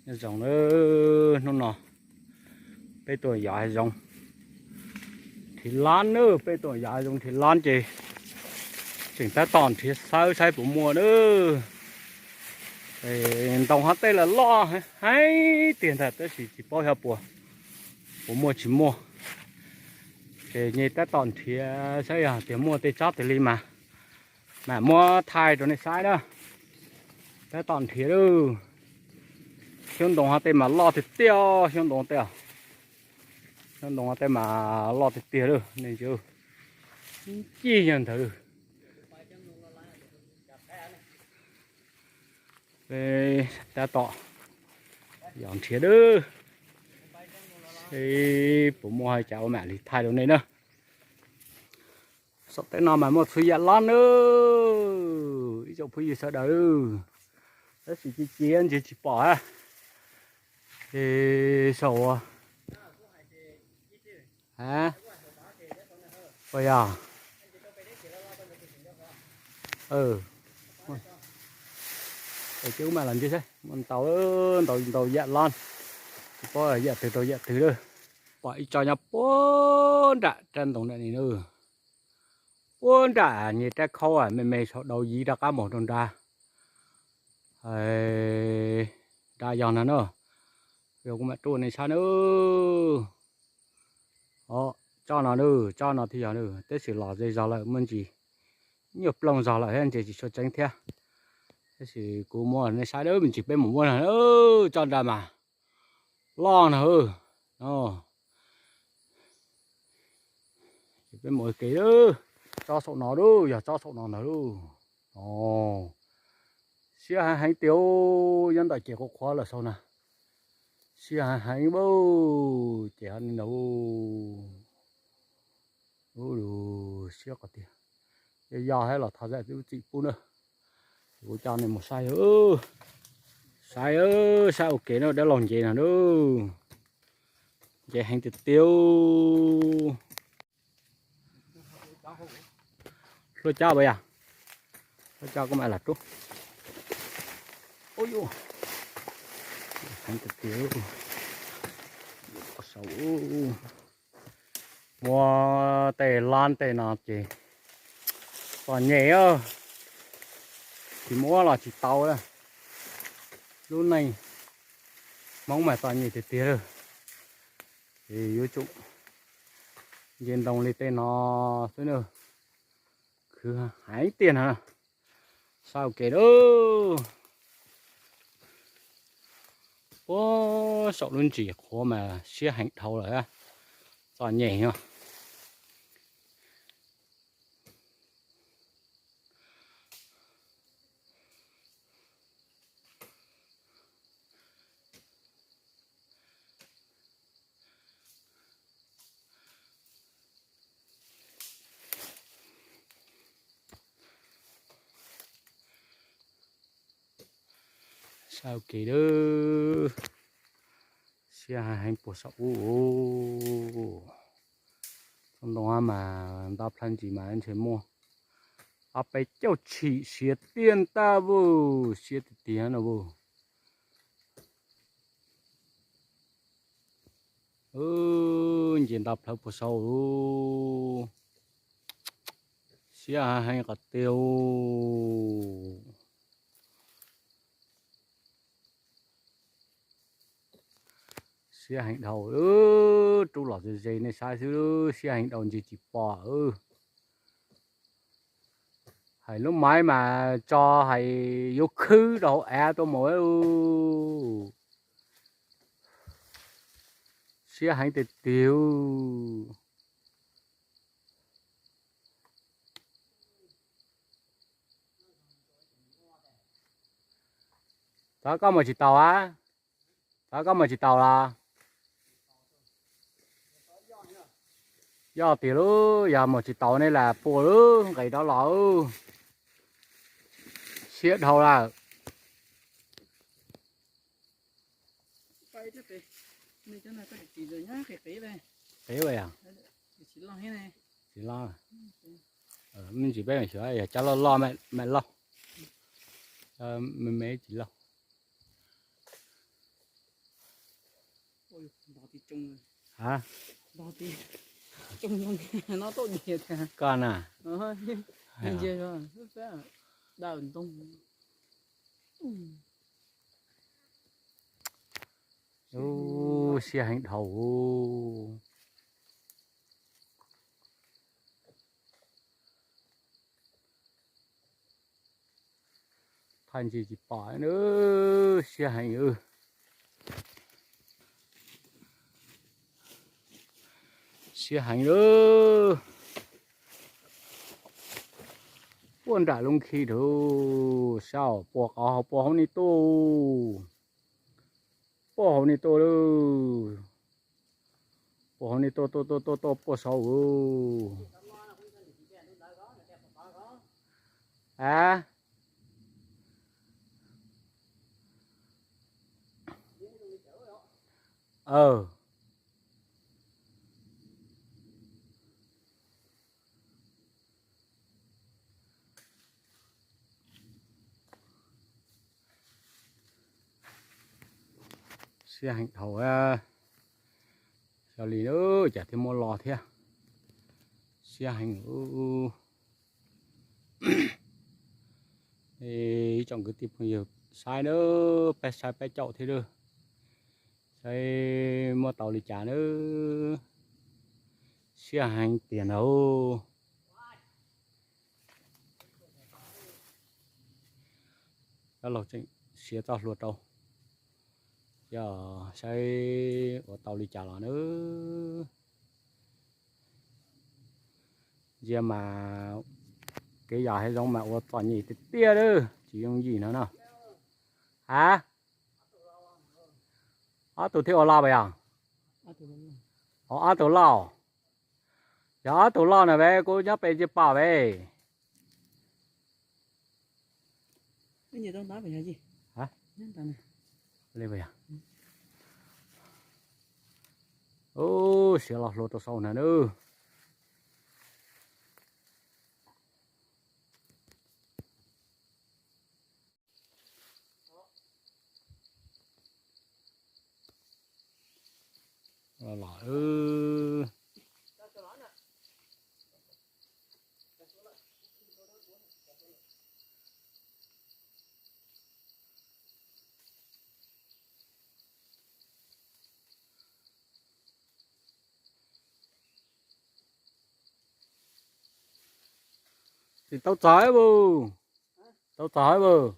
Zoo na, hnub no peb tuaj yos hav zoov nrhiav lab na, peb tuaj yos hav zoov nrhiav lab ces tseem tab tom nrhiav xawb saib puas muaj na. Ntoo hov tej los loj heev tiag ntag tab sis tsis paub xyov puas, puas muaj tsis muaj. Ces nyem tab tom nrhiav saib yog tias muaj tej tsob twg li mas mam muab thaij rau nej saib na. Tab tom nrhiav lauj. Xyoob ntoo hov tej mas loj tiag tiag, xyoob ntoo tej, xyoob ntoo hov tej mas loj tiag tiag lauj, nej ntsia, ncig nyob ntawd lauj. Peb tab tom yos nrhiav lauj, seb puas muaj, hais cas ua mam li thaij rau nej na. Saum teb no mas muaj txhua yam lab na, ib tsoom phooj ywg sawv daws, tab sis ci ci ntsis tsis pom a. Ces saum, a, ua yog, ces ub mam los ntsia seb muaj ntau, ntau ntau yam lab, tsis paub yam twg rau yam twg lawm. Pom ib tsob nyob puag nram rab ntoo nram ni na, puag nram nyem rab khaub me me saum dau yiv rov qab mus rau nrad. Nrad yog no na, yog kuv mam rub nej saib na. Tsob no na, tsob no thiaj yog na, tab sis los ze zog lawm muaj ntsis, nyuag plooj zog lawm thiab ntses tsis tshua tseeb thiab. Tab sis kuv muab nej saib na, me ntsis peb mus muab no, tsob nrad mas loj no. Ces peb mus ua ke, tsob saum no lauj, yog tsob saum no ntag lauj. Siab heev heev tiag, nyob ntawm ces qhuav qhuav lawm saud na. Siab heev heev, ces ho li ntawd, siab qhov tiag. Yog yog thiab los thov zam lub txim pub na. Ces kuv coj nej mus saib, saib, saib ua ke na, dab laug nce no lauj. Nce heev tiag tiag. Hlua cab puas yog? Hlua cab kuv mam los rub. Heev tiag tiag. Muab tej lab tej no ces txom nyem, tsis muab los tsis tau. Lub neej Hmoob mas txom nyem tiag tiag lawm. Ces yuav tsum nce ntoo li tej no xwb na. Khwv heev tiag no. Saib ua ke lauj. Puag saum lub ntsis qhuav mas siab heev dhau lawm, txom nyem os. Saib ua ke lauj. Siab heev puag saum ub. Tsob ntoo mas nto plhaw ntsis mas ntshe muaj ob peb caug tshim siav tiag ntag vauj, siab tiag tiag no vauj. Nce nto plhaw puag saud, siab heev qhov tiag. Siab heev dhau, rub los ze ze nej saib xwb, siab heev dhau ntsis tsis pom. Hais lub maiv mas tso hais yuav khwb rau hauv av tuaj mus. Siab heev tiag tiag. Tov koj mus tsis taus a? Tov koj mus tsis taus los? Yog tiag lauj, yog mus tsis taus nej lam pua lauj, nqis rov los. Siab dhau lawm. Qiv a, tsis loj, me ntsis peb xyuas yog cov loj loj mam lauj, me me tsis lauj. Ha? Koj na. Ub, siab heev dhau. Thaij ntsis tsis pom na, siab heev. Siab heev lawm. Puag nram lub nkhib rau saum, puag qhov hauv, puag hauv ni tuaj. Puag hauv ni tuaj lauj. Puag hauv ni tuaj, tuaj tuaj tuaj tuaj puag saud. A, siab heev dhau. Xyov li cas thiaj muab los thiab. Siab heev. Ib tsoom kwv tij phooj ywg saib na, peb saib peb caum thiab lauj. Saib muab tau li cas na. Siab heev tiag na. Cov laus tseem siav txoj hlua rau, yog saib ua tau li cas los na. Ntsia mas kev yos hav zoov mas ua txom nyem tiag tiag lawm, tsis yooj yim no no. Ha? Ob tug thiaj ua loj pas yog? Ob tug loj. Yog ob tug loj na ve, kuv nyob pem tsis pom ve. Ub, siav los hlua rau saud na. Los los. Tsis tau txog ib vus, tau txog ib vus.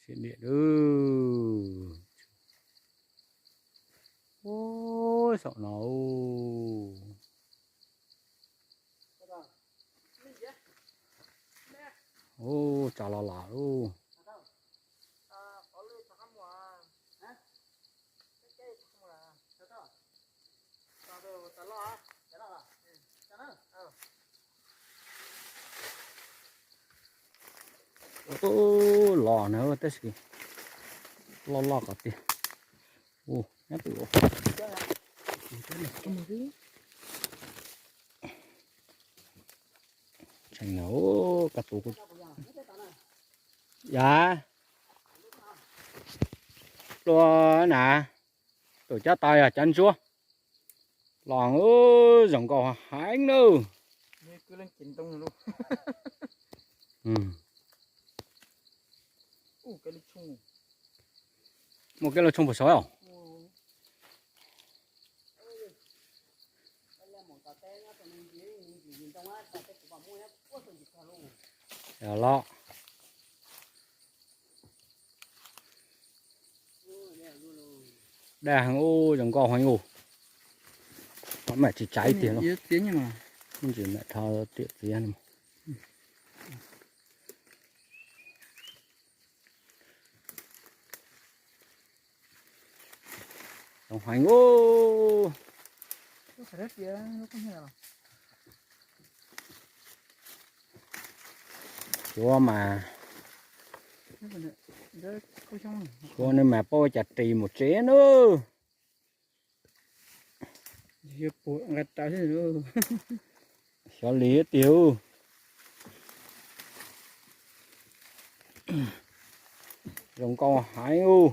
Siab niam lawm. Ub, saum no. Ub, tso los los lauj. Ub, los na tab sis loj loj qhov tiag. Ub, nyob twm. Tseem na, koj tus, yam, plua na, tus cab tos yog cov ntsuab los zoo nkauj heev na. Muaj kev loj tshoob puas sawv os? Los, daj heev ub, zoo nkauj heev ub. Mam tsis tsaiv tiag los. Tsis mam rho tiam txiav no. Zoo heev ub. Cuav mas. Kuv ne mas paub cas ris mus tsev nawb. Xyov li tiag. Zoo nkauj heev ub.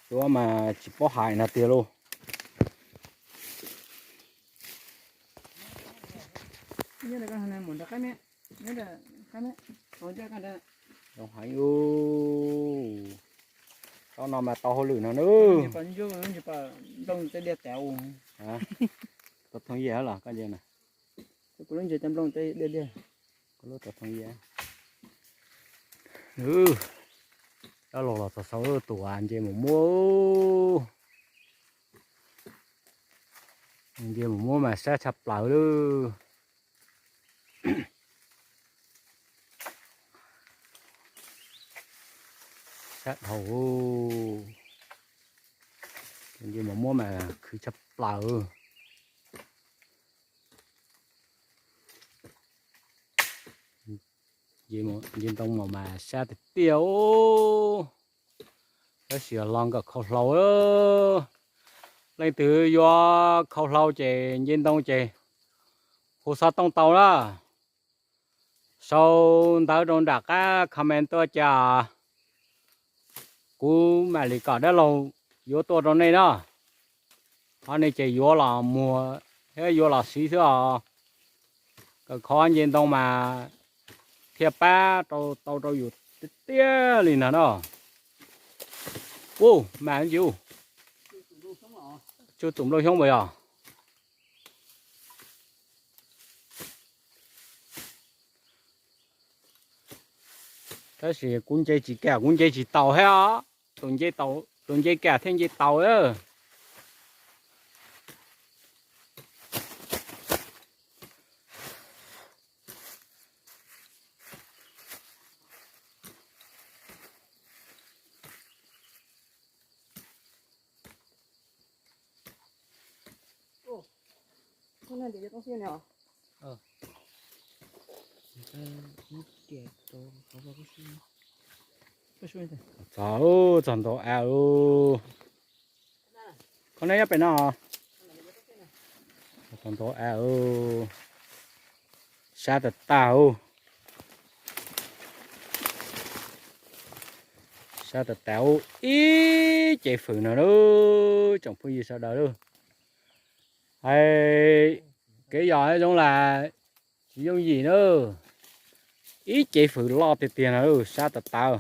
Suav mas tsis paub hais no tiag lauj. Zoo heev ub. Tau no mas tau hauj lwm no nawb. Tau thooj yias los koj nce. Tau thooj yias. Cov laus los txog xaus tus nce mus muab. Nce mus muab mas sab tshaj plaws lawm. Sab dhau. Nce mus muab mas khwv tshaj plaws. Nce ntoo mus mas sab tiag tiag ub. Tab sis los nkawm khau hlau. Leej twg yuav khau hlau ces nce ntoo ces hu xov tooj tau na. Sau ntawv rau nram qab comment tuaj cas kuv mam li kom dab laug yuav tuaj rau nej na. Ho nej ces yuav los muag thiab yuav los siv xwb os. Kawm khov nce ntoo mas thiaj pab tau rau yus tiag tiag li ntag no. Ub, mas ntsis ub. Tsuj tus nplooj xyoob puas yog? Tab sis kuv nce tsis kam, kuv nce tsis taus thiab os. Tus nce kam thiaj nce taus. Txog, txog ntua av lawm. Koj neb nyob pem no. Txog ntua av lawm. Sab tag tag lawm. Sab tag tag lawm, ib cev fwm no lawm tsoom phooj ywg sawv daws lawm. Hais kev yog zoo las tsis yooj yim na. Ib cev fwm loj tiag tiag no lawm, sab tag tag.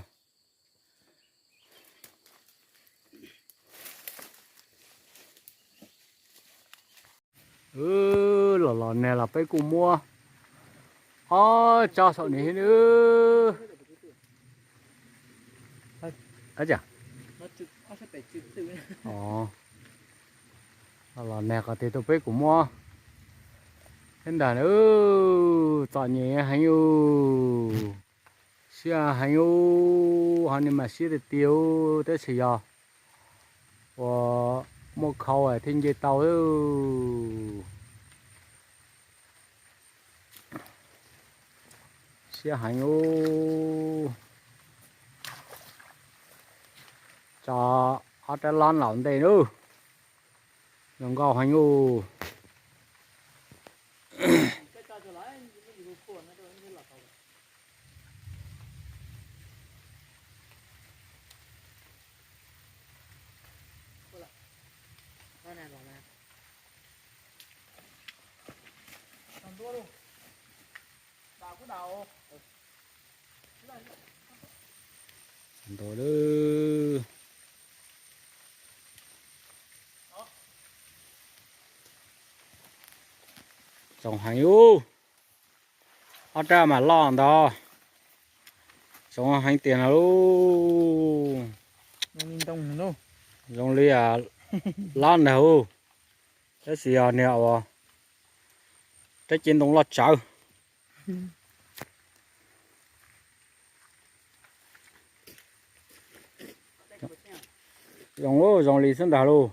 Los los nag los peb kuj muab ob tsob saum ni. Los nag qhov twg tau peb kuj muab thiab ntag. Txom nyem heev ub. Siab heev ub, ho nej mas siab tiag tiag ub, tab sis yog uas muaj khau thiaj nce tau. Siab heev ub. Tso ob rab lab laus ntej nawb. Zoo nkauj heev ub. Ntau lawm. Zoo heev ub. Ob rab mas loj ntag. Zoo heev tiag no lauj. Zoo li lab ntag ub. Tab sis yog niag uas rab cev ntoo loj tsawv. Zoo, zoo li xwb ntag lauj.